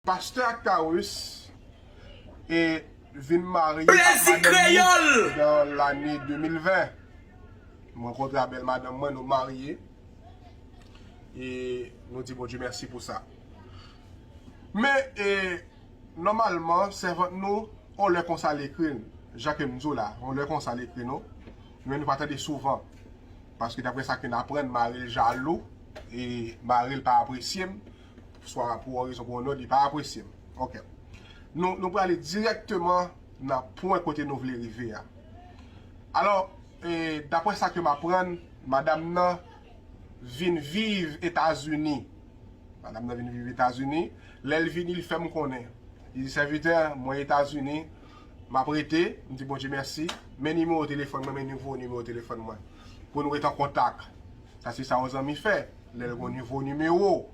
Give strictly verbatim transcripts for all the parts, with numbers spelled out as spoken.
Pastè Actarus e vin marye ak madanm li nan lane de mil ven. Mwen rankontre a bèl madanm mwen, nou marye. E nou di Bondye mèsi pou sa. Men, e, nòmalman, sèvant nou, on lè konsa li ekri n. Jan ke m di w la, on lè konsa li ekri nou. Men nou pa tande souvan. Paske daprè sa ke n aprann, mari l jalou, e mari l pa apresye m. Swa pou yon rezon pou yon lòt, li pa apresye m. Ok. Nou, nou prale dirèkteman nan pwen kote nou vle rive a. Alò, e, daprè sa ke m aprann, madanm nan vin viv Etazini. Madanm nan vin viv Etazini. Lè l vini, li fè m konnen. Li di, "Sèvitè, mwen Etazini, m ap rete." M di, "Bondye mèsi. Men nimewo telefòn mwen, men nouvo nimewo telefòn mwen. Pou nou rete an kontak." Sa se sa yon zanmi fè. Lè l gen nouvo nimewo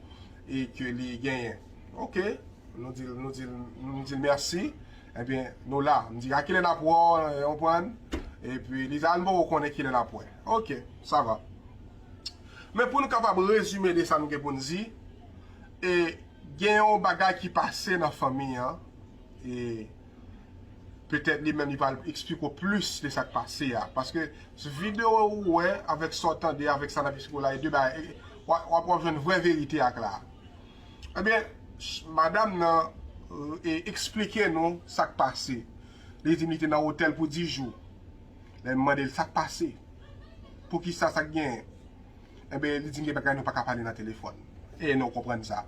e ke li genyen. Ok. Nou di l, nou di l, nou di l mèsi. Ebyen, nou la. M di, "A kilè n ap wè w?" Ou konprann? Epi, li di, "A, nou poko konnen kilè n ap wè." Ok, sa va. Men pou nou kapab rezime de sa nou gen pou n di, e gen yon bagay ki pase nan fanmi an, e petèt li menm li pral eksplike w plis de sa k pase a. Paske sou videyo ou wè, avèk sa w tande, avèk sa n ap eksplike w la, e de bagay, e, w ap, w ap, w ap jwenn vrè verite ak la. Ebyen, ch-, madanm nan, e, eksplike nou sa k pase. Li di m li te nan otèl pou dis jou. Lè m mande l sa k pase. Poukisa, sa k genyen? Ebyen, li di m gen bagay nou pa ka pale nan telefòn. E nou konprann sa.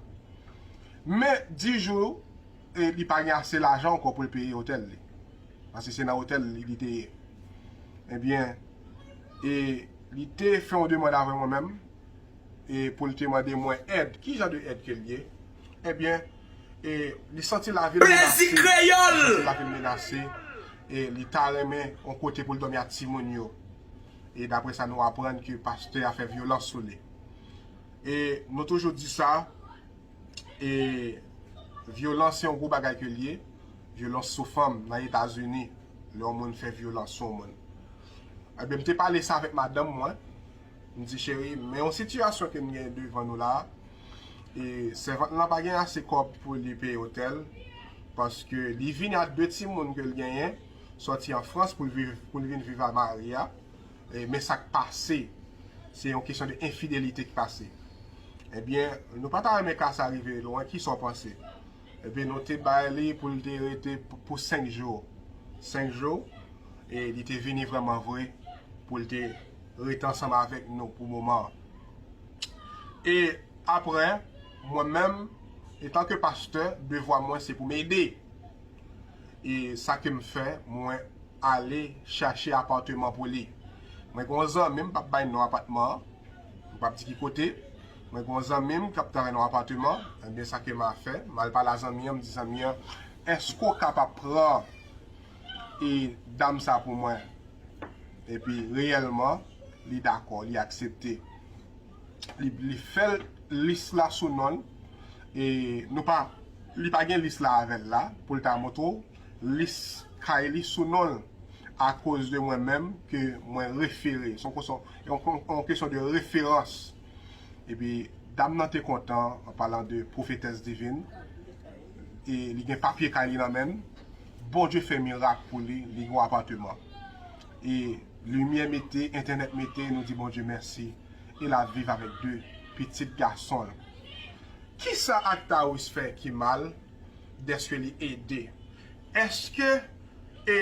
Men, dis jou, e, li pa gen ase lajan ankò pou l peye otèl li. Paske se nan otèl li, li te ye. Ebyen, e, li te fè yon demann avè mwen menm, e, pou l te mande mwen èd. Ki jan de èd ke l ye? Ebyen, e, li santi lavi l menase. Li santi lavi l menase. E, li ta renmen yon kote pou l dòmi ak timoun yo. E, daprè sa nou aprann ke pastè a fè vyolans sou li. E, nou toujou di sa, e, vyolans se yon gwo bagay ke l ye. Vyolans sou fanm nan Etazini, lè yon moun fè vyolans sou yon moun. Ebyen, m te pale sa avèk madanm mwen. M di, "Cheri, men yon sitiyasyon ke n gen devan nou la, e sèvant lan pa gen ase kòb pou li peye otèl, paske li vini ak de timoun ke l genyen, sòti an Frans pou l viv, pou l vin viv a mari a, e, men sa k pase, se yon kesyon de enfidelite ki pase." Ebyen, nou pa ta renmen ka sa rive lwen, kisa w panse? Ebyen, nou te bay li pou l te rete pou, pou senk jou. Senk jou, e li te vini vrèman vre pou l te rete ansanm avèk nou pou moman an. E apre, mwen menm, etanke pastè, devwa mwen se pou m ede. E sa ke m fè, mwen ale chache apatman pou li. Mwen gen yon zanmi m, m p ap bay non apatman an, m p ap di ki kote. Mwen gen yon zanmi m k ap travay nan yon apatman, ebyen sa ke m a fè, m al pale a zanmi an, m di zanmi an, èske w kapab pran e dam sa pou mwen? Epi reyèlman, li dakò, li aksepte. Li, li fè lis la sou non l. E nou pa, li pa gen lis la avè l la, pou l ta montre w lis kay li sou non l. Akoz de mwen menm ke mwen refere. Se yon kesyon, yon, yon kesyon de referans. Epi, dam nan te kontan, an palan de pwofetès divin. E li gen papye kay li nan men l. Bondye fè mirak pou li, li gen yon apatman. E limyè mete, entènèt mete, nou di Bondye mèsi. E l ap viv avèk de pitit gason l. Kisa Actarus fè ki mal dèske li ede? Èske e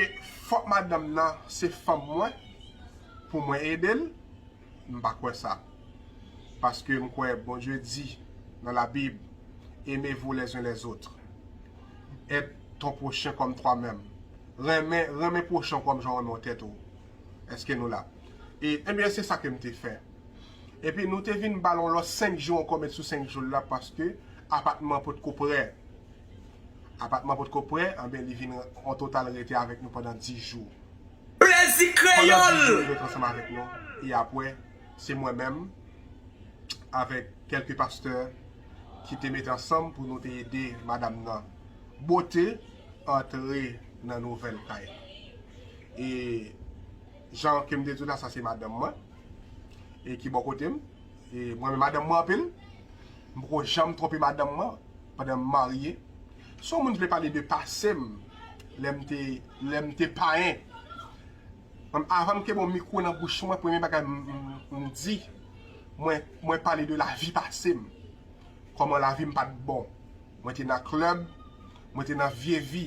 fòk madanm nan se fanm mwen pou mwen ede l? M pa kwè sa. Paske m kwè Bondye di nan Labib, aimez-vous les uns les autres. Aide ton prochain comme toi-même. Renmen, renmen pwochen w kòm jan w renmen w tèt ou. Èske nou la? E, ebyen, se sa ke m te fè. Epi nou te vin ba l yon lòt senk jou ankò, met sou senk jou l la, paske apatman an potko prè. Apatman an potko prè, anben, li vin an total rete avèk nou pandan dis jou. Plezi Kreyòl! Pandan dis jou, li rete ansanm avèk nou. E apre, se mwen menm, avèk kèlke pastè, ki te mete ansanm pou nou te ede madanm nan bote antre nan nouvèl kay. E jan ke m te di w la, sa se madanm mwen. E ki bò kote m. E mwen renmen madanm mwen anpil. M poko janm twonpe madanm mwen pandan m marye. Si yon moun vle pale de pase m, lè m te, lè m te payen, m, avan m kenbe yon mikwo nan bouch mwen, premye bagay m, m, m di, mwen, mwen pale de lavi pase m. Kòman lavi m pa t bon. Mwen te nan klèb, mwen te nan vye vi,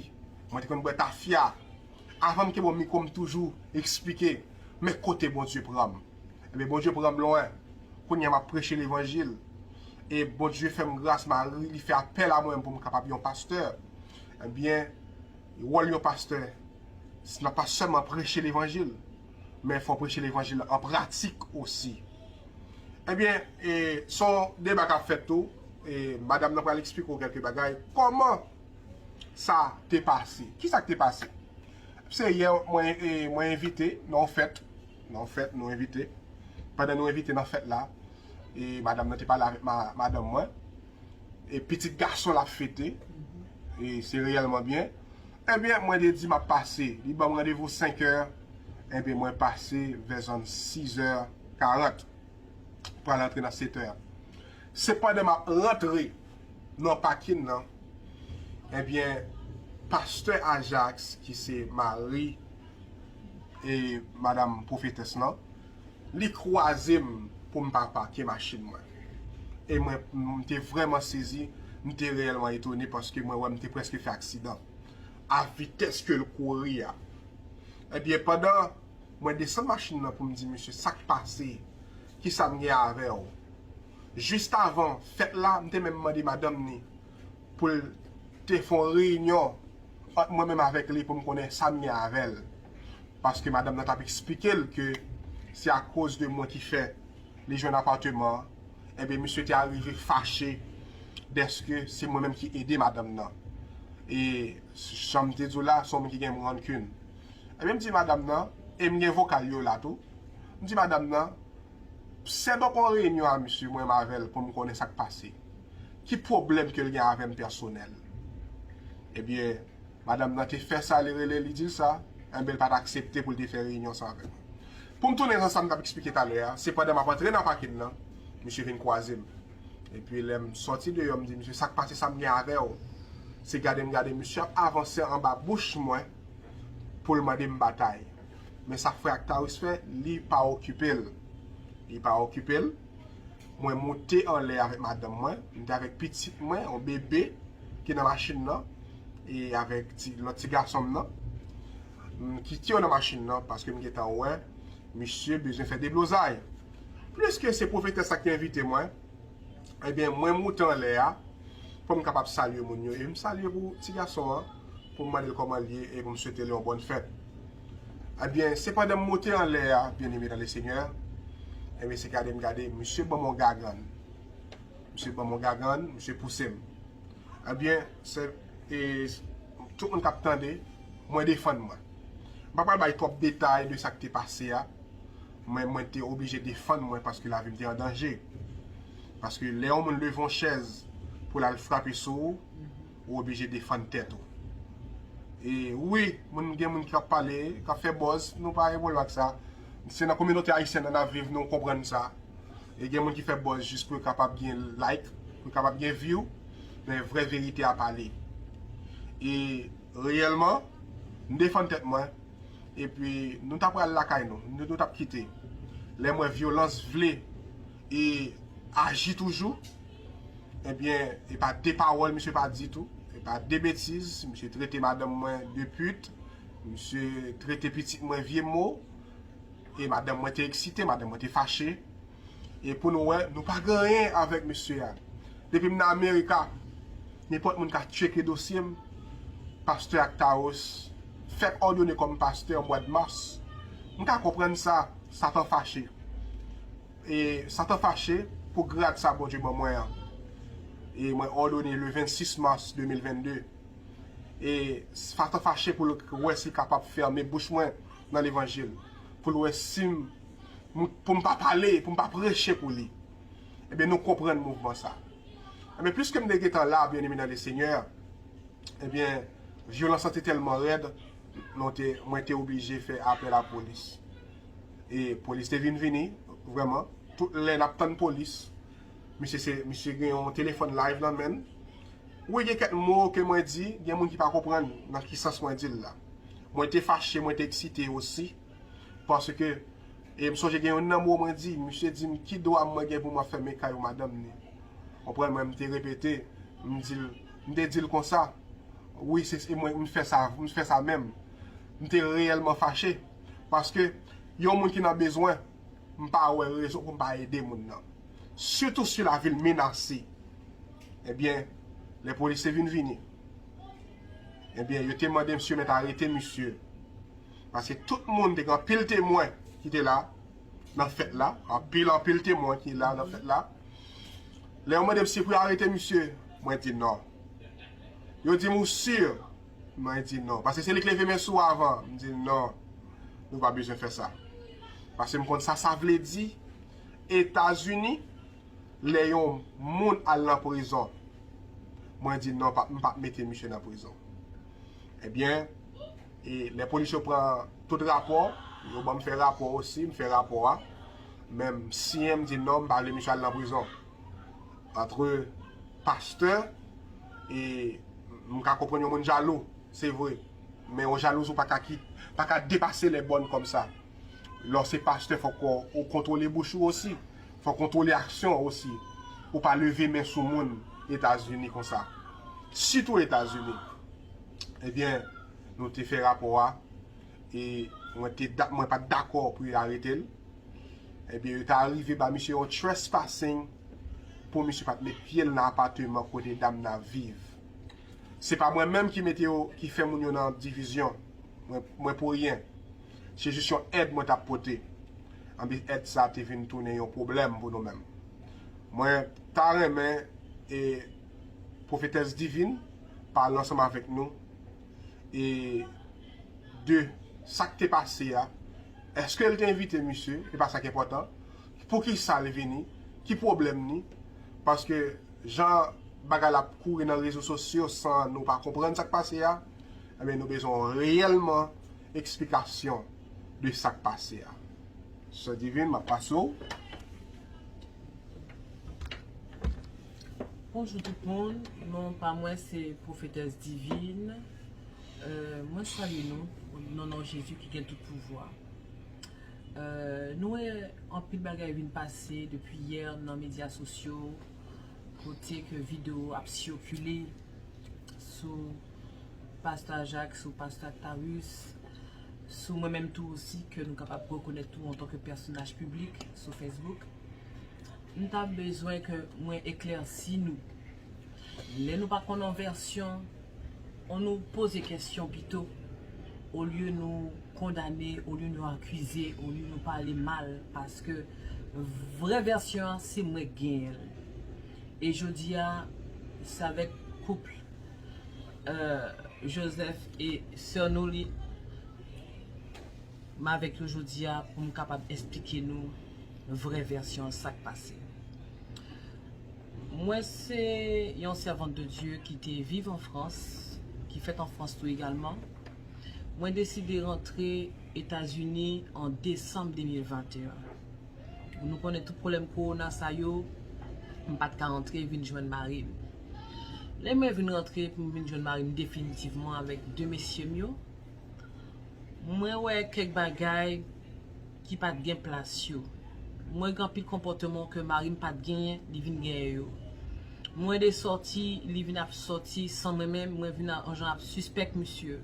mwen te konn bwè tafya. Avan m kenbe yon mikwo, m toujou eksplike, men kote Bondye pran m. Ebyen, Bondye pran m lwen. Kounye a, m ap preche levanjil. E Bondye fè m gras, mari, li fè apèl a mwen pou m kapab yon pastè. Ebyen, wòl yon pastè, se pa sèlman preche levanjil, men fò preche levanjil an pratik osi. Ebyen, e, se yon deba k ap fèt tou. E, madanm nan pral eksplike w kèlke bagay. Kòman sa te pase? Kisa k te pase? Se yè mwen, e, mwen envite nan yon fèt. Nan yon fèt, nou envite. Pandan nou envite nan fèt la, e madanm nan te pale avèk ma, madanm mwen. E pitit gason l ap fete. E se reyèlman byen. Ebyen, mwen te di m ap pase. Li ban m randevou senk è. Ebyen, mwen pase vè zòn sis è karant. Pral antre nan sèt è. Se pandan m ap rantre nan pakin nan, ebyen, pastè Ajax, ki se mari e madanm pwofetès lan, li kwaze m pou m pa pake machin mwen. E mwen, m te vrèman sezi, m te reyèlman etone paske mwen wè m te prèske fè aksidan. A vitès ke l kouri a. Ebyen, pandan mwen desann machin nan pou m di misye, "Sa k pase? Kisa m gen avè w?" Jis avan fèt la, m te menm mande madanm ni pou l te fè yon reyinyon ant mwen menm avèk li pou m konnen sa m gen avè l. Paske madanm nan t ap eksplike l ke se akoz de mwen ki fè li jwenn apatman an. Ebyen, misye te arive fache dèske se mwen menm ki ede madanm nan. E jan m te di w la, se yon moun ki gen rankin. Ebyen, m di madanm nan, e m gen vokal yo la tou. M di madanm nan, sèdonk yon reyinyon a misye, mwen menm avè l, pou m konnen sa k pase. Ki pwoblèm ke l gen avè m pèsonèl? Ebyen, madanm nan te fè sa, li rele, li di l sa, enben, l pa t aksepte pou l te fè reyinyon sa avè mwen. Pou m tounen nan sa m t ap eksplike talè a, se pandan m ap antre nan pakin nan, misye vin kwaze m. Epi lè m sòti deyò, m di, "Misye, sa k pase, sa m gen avè w?" Se gade m gade, misye ap avanse anba bouch mwen pou l mande m batay. Men sa frè Actaeus fè, li pa okipe l. Li pa okipe l. Mwen moute anlè avèk madanm mwen. M te avèk pitit mwen, yon bebe, ki nan machin nan. E avèk ti, lòt ti gason m nan. M kite yo nan machin nan paske m gentan wè misye bezwen fè deblozay. Pliske se pwofetès la ki envite mwen, ebyen, mwen moute anlè a pou m kapab salye moun yo. E m salye pou ti gason an, pou m mande l kòman l ye e pou m swete l yon bòn fèt. Ebyen, se pandan m moute anlè a, byeneme nan le Senyè, ebyen, se gade m gade, misye ban m yon gagann. Misye ban m yon gagann, misye pouse m. Ebyen, se, e, tout moun k ap tande, mwen defann mwen. M pa pral bay twòp detay de sa k te pase a, men mwen te oblije defann mwen paske lavi m te an danje. Paske lè yon moun leve yon chèz pou l al frape sou ou, ou oblije defann tèt ou. E wi, moun, gen moun k ap pale, k ap fè buzz, nou pa gen pwoblèm ak sa. Se nan kominote ayisyèn nan n ap viv, nou konprann sa. E gen moun ki fè buzz jis pou yo kapab gen like, pou yo kapab gen view, men vrè verite a pale. E reyèlman, m defann tèt mwen, epi nou t ap pral lakay nou, nou, nou t ap kite. Lè m wè vyolans vle e aji toujou, ebyen, e pa de pawòl misye pa di tou, e pa de betiz, misye trete madanm mwen de pit, misye trete pitit mwen vye mo, e madanm mwen te eksite, madanm mwen te fache. E pou nou wè, nou pa gen anyen avèk mesye a. Depi m nan Amerika, nenpòt moun ka tcheke dosye m, pastè Actaeus fèk òdone kòm pastè an mwa d mas. M ka konprann sa, Satan fache. E Satan fache pou grad sa Bondye ban mwen an. E mwen òdone le vennsis mas de mil vennde. E Satan fache pou l wè si l kapab fèmen bouch mwen nan levanjil. Pou l wè si m, m, pou m pa pale, pou m pa preche pou li. Ebyen, nou konprann mouvman sa. Ebyen, pliske m te gentan la, byeneme nan le Senyè, ebyen, vyolans lan te tèlman rèd, nou te, mwen te oblije fè apèl a polis. E polis te vin vini, vrèman. Tout lè n ap tann polis, misye se, misye gen yon telefòn live nan men l. Wi, gen kèk mo ke mwen di, gen moun ki pa konprann nan ki sans mwen di l la. Mwen te fache, mwen te eksite osi, paske, e m sonje gen youn nan mo mwen di, misye di m, "Ki dwa mwen gen pou mwen fèmen kay ou, madanm ni?" Konprann, mwen, m te repete, m di l, m te di l konsa, "Wi, se, se mwen, m fè sa, m fè sa menm." M te reyèlman fache, paske yon moun ki nan bezwen, m pa wè rezon pou m pa ede moun nan. Sitou si lavil menase. Ebyen, lè polisye vin vini, ebyen, yo te mande misye mèt arete misye. Paske tout moun te gen anpil temwen ki te la, nan fèt la, anpil, anpil temwen ki la nan fèt la. Lè yo mande m si pou yo arete misye, mwen di non. Yo di m, "Ou si?" Mwen di non. Paske se li k leve men sou avan. M di non. Nou pa bezwen fè sa. Paske m konn sa sa vle di. Etazini, lè yon moun al nan prizon, mwen di non, pa, m p ap mete misye nan prizon. Ebyen, e lè polis yo pran tout rapò, yo ban m fè rapò osi, m fè rapò a. Men m siyen, m di non, m pa vle misye al nan prizon. Antre pastè, e m ka konprann yon moun jalou, se vre. Men yon jalouzi ou pa ka kit, pa ka depase lè bòn kòmsa. Lè w se pastè, fòk ou, ou kontwole bouch ou osi. Fòk ou kontwole aksyon ou osi. Ou pa leve men sou moun Etazini konsa. Sitou Etazini. Ebyen, nou te fè rapò a. E mwen te da-, mwen pa t dakò pou yo arete l. Ebyen, yo ta rive ba misye yon trespassing pou misye pa t met pye l nan apateman kote dam nan ap viv. Se pa mwen menm ki mete yo, ki fè moun yo nan divizyon. Mwen, mwen pou ryen. Se jis yon èd mwen t ap pote. Anben, èd sa te vin tounen yon pwoblèm pou nou menm. Mwen ta renmen, e, pwofetès Divine pale ansanm avèk nou, e, de sa k te pase a. Èske l te envite misye? E pa sa k enpòtan. Poukisa l vini? Ki pwoblèm ni? Paske jan bagay la ap kouri nan rezo sosyo san nou pa konprann sa k pase a, ebyen, nou bezwen reyèlman eksplikasyon de sa k pase a. Sè Divine, m ap pase w. Bonjou tout moun, non pa mwen se Pwofetès Divine. Euh, mwen salye nou nan non Jezi ki gen tout pouvwa. Euh, nou wè anpil bagay vin pase depi yè nan medya sosyo, kote ke videyo ap sikile sou Pastè Jacques, sou Pastè Octavius, sou mwen menm tou osi ke nou kapab rekonèt tou antanke pèsonaj piblik sou Facebook. M ta bezwen ke mwen eklèsi nou. Lè nou pa konn yon vèsyon, ann nou poze kèsyon pito, olye nou kondane, olye nou akize, olye nou pale mal, paske vrè vèsyon an se mwen k genyen l. E jodi a, se avèk koup euh, Joseph e sè nou li, m avèk yo jodi a pou m kapab esplike nou vrè vèsyon sa k pase. Mwen se yon sèvant de Dieu ki te viv an Frans, ki fèt an Frans tou egalman. Mwen deside rantre Etazini an desanm de mil venteyen. Nou konnen tout pwoblèm kowona sa yo, m pa t ka rantre vin jwenn mari m. Lè mwen vin rantre pou m vin jwenn mari m definitivman avèk de mesye m yo, mwen wè kèk bagay ki pa t gen plas yo. Mwen gen anpil konpòteman ke mari m pa t genyen, li vin genyen yo. Mwen de sòti, li vin ap sòti san mwen menm, mwen vin an jan ap sispèk misye.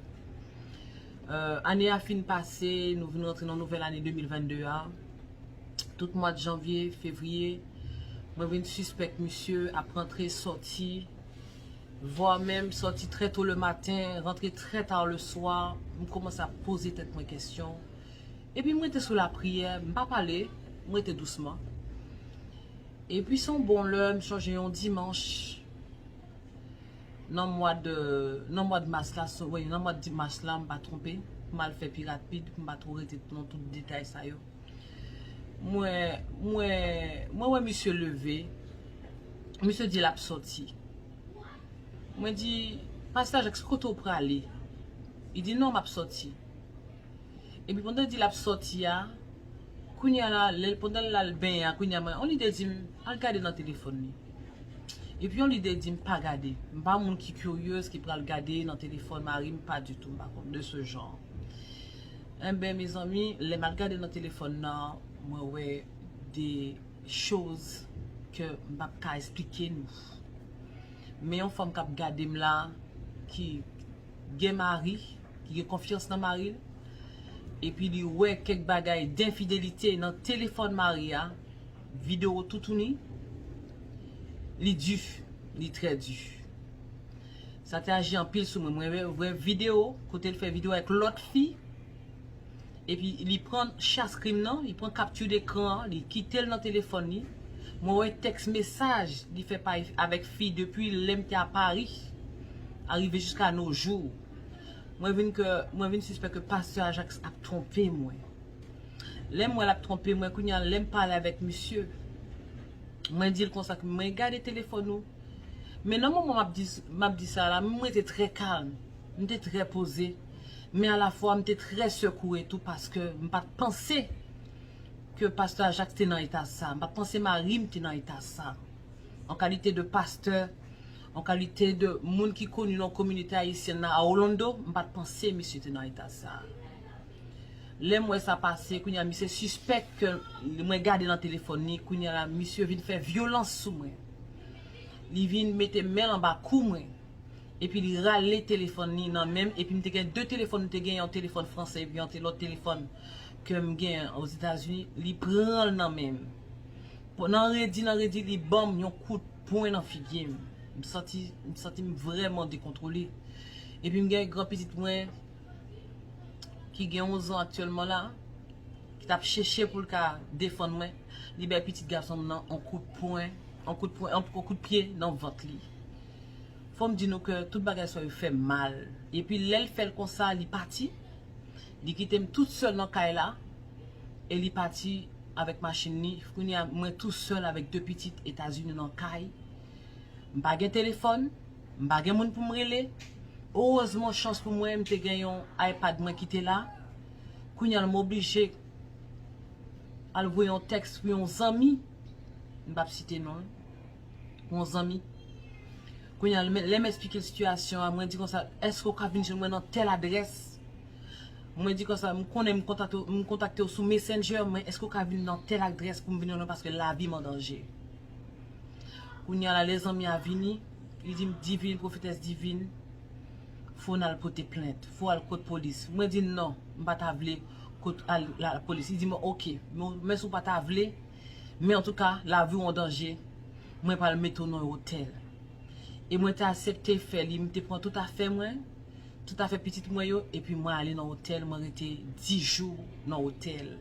Euh, ane a fin pase, nou vin rantre nan nouvèl ane de mil vennde a. Tout mwa janvye, fevriye, mwen vin sispèk misye ap rantre, sòti, vwa menm sòti trè to le maten, rantre trè ta le swa. M kòmanse ap poze tèt mwen kèsyon. Epi m rete sou lapriyè, m pa pale, m rete dousman. Epi se yon bon lè, m sonje yon dimanch, nan mwa de, nan mwa de mas la, so, wi, nan mwa de mas la, m pa twonpe, pou m al fè pi rapid, pou m pa twò rete nan tout detay sa yo. Mwen, mwen, mwen wè misye leve, misye di l ap sòti. Mwen di, "Pastè Jacques, kote w prale?" Li di, "Non, m ap sòti." Epi pandan l di l ap sòti a, kounye a la, lè, pandan l al benyen a, kounye a, mwen, yon lide di m, "Al gade nan telefòn li." Epi yon lide di m pa gade. M pa moun ki kiryez ki pral gade nan telefòn mari m, pa ditou, m pa konn de se jan. Enben, mezanmi, lè m al gade nan telefòn nan, mwen wè de choz ke m p ap ka esplike nou. Men yon fanm k ap gade m la, ki gen mari, ki gen konfyans nan mari l, epi li wè kèk bagay denfidelite nan telefòn mari a, videyo toutouni, li di, li trè di. Sa te aji anpil sou mwen. Mwen wè, wè videyo, kote l fè videyo avèk lòt fi, epi li pran share screen nan, li pran capture d'écran an, li kite l nan telefòn li. Mwen wè tèks mesaj li fè pa avèk fi depi lè m te a Pari, arive jiska nos jours. Mwen vin ke, mwen vin sispèk ke pastè Ajax ap twonpe mwen. Lè m wè l ap twonpe mwen, kounye a, lè m pale avèk misye, mwen di l konsa ke mwen gade telefòn ou. Men nan moman m ap di, m ap di sa la, m rete trè kalm, m te trè poze, men alafwa m te trè sekoure tou paske m pa t panse ke pastè Ajax te nan eta sa, m pa t panse mari m te nan eta sa. An kalite de pastè, an kalite de moun ki koni nan kominote ayisyèn nan a Orlando, m pa t panse misye te nan eta sa. Lè m wè sa pase, kounye a misye sispèk ke mwen gade nan telefòn li, kounye a la misye vin fè vyolans sou mwen. Li vin mete men l anba kou mwen. Epi li rale telefòn li nan men m, epi m te gen de telefòn, m te gen yon telefòn franse, epi yon te- lòt telefòn ke m gen Ozetazini, li pran l nan men m. Bon, nan redi, nan redi, li ban m yon kout pwen nan figi m. M santi, m santi m vrèman dekontwole. Epi m gen gran pitit mwen ki gen onz an aktyèlman la, ki t ap chèche pou l ka defann mwen, li bay pitit gason m nan on kout pwen, on kout pwen, on, on kout pye nan vant li. Fò m di nou ke tout bagay sa yo fè m mal. Epi lè l fè l konsa, li pati. Li kite m tout sèl nan kay la. E li pati avèk machin li. Kounye a, mwen tou sèl avèk de pitit Etazini nan kay. M pa gen telefòn, m pa gen moun pou m rele. Erezman, chans pou mwen, m te gen yon iPad mwen ki te la. Kounye a, m oblije al voye yon tèks pou yon zanmi. M p ap site non l. Yon zanmi. Kounye a, lè m, lè m eksplike l sitiyasyon an, mwen di konsa, èske w ka vin jwenn mwen nan tèl adrès? Mwen di konsa, m konnen m kontakte, m kontakte w sou Messenger, men èske w ka vin nan tèl adrès pou m vin jwenn ou paske lavi m an danje? Kounye a la, lè zanmi a vini, li di m, Divine, pwofetès Divine, fò n al pote plent, fò w al kot polis. Mwen di non, m pa ta vle kot al lapolis. Li di m, oke, men, men si w pa ta vle, men antouka, lavi w an danje, mwen pral mete w nan yon otèl. E mwen te aksepte fè li, m te pran tout afè mwen, tout afè pitit mwen yo, epi mwen ale nan otèl, mwen rete dis jou nan otèl.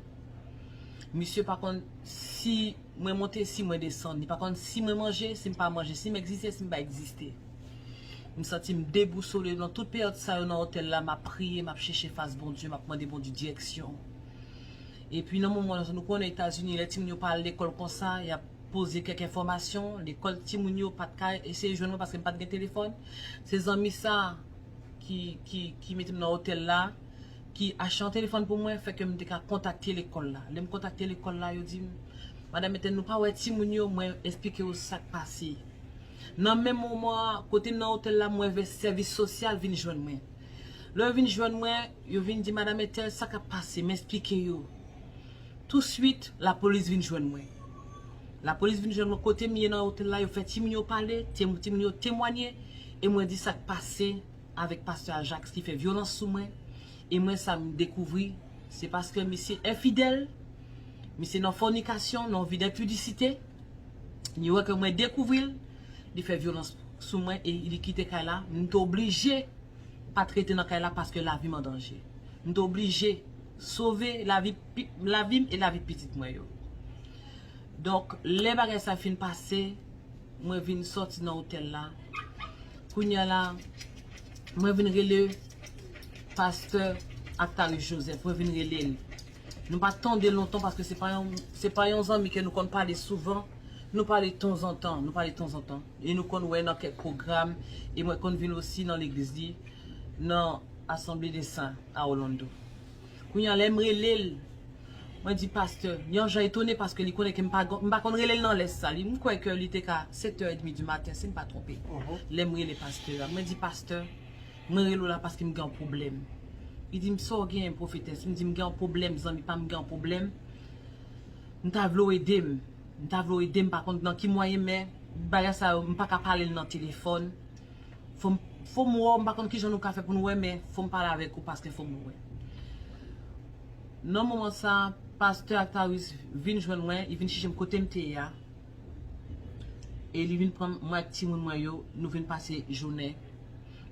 Misye pa konn si mwen monte, si mwen desann. Li pa konn si mwen manje, si m pa manje, si m egziste, si m pa egziste. M santi m debousole nan tout peryòd sa yo nan otèl la, m ap priye, m ap chèche fas Bondye, m ap mande Bondye direksyon. Epi nan moman sa, nou konnen Etazini, lè timoun yo pa al lekòl konsa, y ap poze kèk enfòmasyon, lekòl timoun yo pa t ka eseye jwenn mwen paske m pa t gen telefòn. Se zanmi sa ki, ki, ki mete m nan otèl la, ki achte yon telefòn pou mwen, fè ke m te ka kontakte lekòl la. Lè m kontakte lekòl la, yo di m, Madanm Etèn, nou pa wè timoun yo, mwen eksplike w sa k pase. Nan menm moman an, kote m nan otèl la, mwen wè sèvis sosyal vin jwenn mwen. Lè yo vin jwenn mwen, yo vin di, Madanm Etèn, sa k ap pase? M eksplike yo. Touswit, lapolis vin jwenn mwen. Lapolis vin jwenn mwen kote m ye nan otèl la, yo fè timoun yo pale, tem- timoun yo temwanye, e mwen di sa k pase avèk pastè Ajax ki fè vyolans sou mwen. E mwen sa m dekouvri, se paske misye enfidèl, misye nan fònikasyon, nan vi denpidisite. Li wè ke mwen dekouvri l, li fè vyolans sou mwen e li kite kay la. M te oblije pa t rete nan kay la paske lavi m an danje. M te oblije sove lavi pi- lavi m e lavi pitit mwen yo. Donk, lè bagay sa fin pase, mwen vin sòti nan otèl la. Kounye a la, mwen vin rele pastè Actaris Joseph, mwen vin rele l. Nou pa tande lontan paske se pa yon, se pa yon zanmi ke nou konn pale souvan. Nou pale tanzantan, nou pale tanzantan. E nou konn wè nan kèk pwogram, e mwen konn vin osi nan legliz li, nan Assemblée des Saints a Orlando. Kounye a, lè m rele l, Mwen di pastè, yon jan etone paske li konnen ke m pa, m pa konn rele l nan lè sa. Li, m kwè ke li te ka sèt è edmi di maten, si m pa twonpe. Lè m rele pastè a, mwen di pastè, mwen rele w la paske m gen yon pwoblèm. Li di m, sa w gen, pwofetès? M di, m gen yon pwoblèm, zanmi pa m gen yon pwoblèm. M ta vle w ede m. M ta vle w ede m, pa konn nan ki mwayen, men bagay sa yo, m pa ka pale l nan telefòn. Fò m, fò m wè w, m pa konn kijan nou ka fè pou nou wè, men fò m pale avèk ou paske fò m wè. Nan moman sa, pastè Actaris vin jwenn mwen, li vin chèche m kote m te ye a. E li vin pran mwen ak timoun mwen yo, nou vin pase jounen.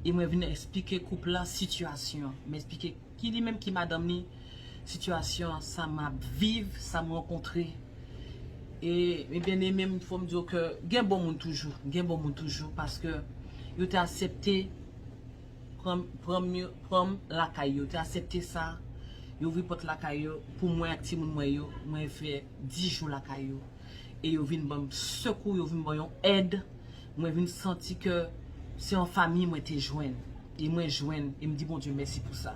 E mwen vin eksplike koup la sitiyasyon. Mwen eksplike ki li menm ki madanm li, sitiyasyon sa m ap viv, sa m rankontre. E, ebyen, e menm fò m di w ke gen bon moun toujou, gen bon moun toujou, paske yo te aksepte pran, pran m yo, pran m lakay yo, te aksepte sa. Yo ouvri pòt lakay yo pou mwen ak timoun mwen yo, mwen fè dis jou lakay yo. E yo vin ban m sekou, yo vin ban yon èd. Mwen vin santi ke se yon fanmi mwen te jwenn. E mwen jwenn, e m di Bondye mèsi pou sa.